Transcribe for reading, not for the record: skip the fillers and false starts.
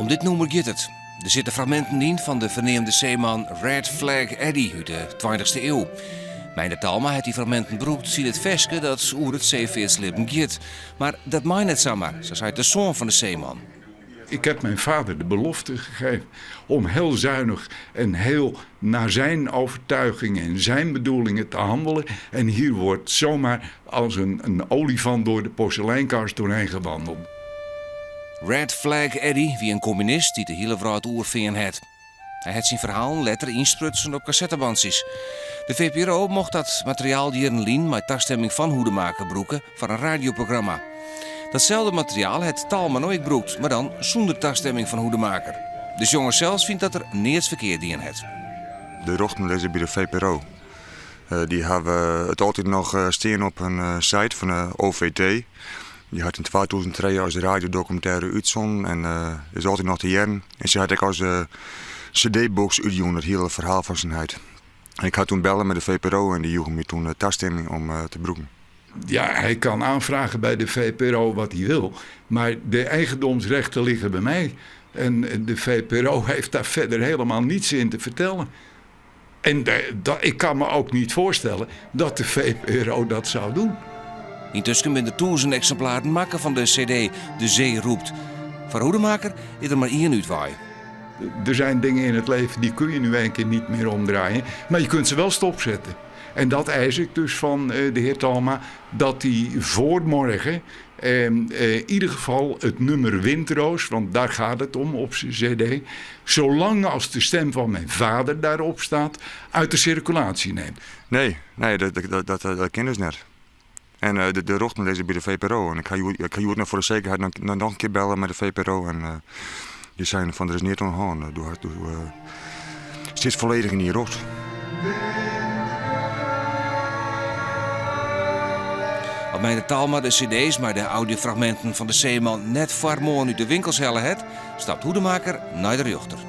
Om dit nûmer giet it. Der sitte fragminten yn fan de ferneamde seeman Red Flag Eddy út de tweintichste iuw. Meindert Talma hat dy fragminten brûkt yn it ferske dat oer it seefeartslibben giet. Mar dat mei net samar, sa seit de soan fan de seeman. Ik heb mijn vader de belofte gegeven om heel zuinig en heel naar zijn overtuigingen en zijn bedoelingen te handelen. En hier wordt zomaar als een, een olifant door de porseleinkast doorheen gewandeld. Red Flag Eddy wie in kommunist dy't de hiele wrâld oerfearn hat. Hy hat syn ferhalen letter ynsprutsen op kassettebantsjes. De VPRO mocht dat materiaal jierren lyn mei tastemming fan Hoedemaker brûke foar in radioprogramma. Datselde materiaal hat Talma no ek brûkt, mar dan sûnder tastemming fan Hoedemaker. De sjonger sels fynt dat er neat ferkeard dien hat. De rjochten lizze by de VPRO. Dy hawwe it altyd noch stean op hun site fan de OVT. Dy hat yn 2003 as radiodokumintêre útsonden en is altyd noch te hearren. En sy hat ek as cd-box útjûn it hiele ferhaal fan syn heit. En ik ha toen belle mei de VPRO en dy joegen my toen tastimming om te brûken. Ja, hij kan aanvragen bij de VPRO wat hij wil, maar de eigendomsrechten liggen bij mij. En de VPRO heeft daar verder helemaal niets in te vertellen. En ik kan me ook niet voorstellen dat de VPRO dat zou doen. Yntusken binne der tûzen eksimplaren makke fan de cd De Zee Roept. Foar Hoedemaker is der mar ien útwei. Er zijn dingen in het leven die kun je nu een keer niet meer omdraaien, maar je kunt ze wel stopzetten. En dat eis ik dus van eh, de heer Talma, dat hij voor morgen in eh, ieder geval het nummer Windroos, want daar gaat het om op zijn cd, zolang als de stem van mijn vader daarop staat, uit de circulatie neemt. Nee, nee dat, dat, dat, dat kin dus net. En uh, de, de rjochten lizze by de VPRO. En ik ha, ik ha hjoed noch foar de sekerheid noch, noch in kear belle mei de VPRO. En uh, dy seinen fan der is neat oan de hân. Do, do uh, sitst folledich yn dyn rjocht. As Meindert Talma de cd's mei de audiofragminten fan de seeman net foar moarn út de winkels helle hat, stapt Hoedemaker nei de rjochter.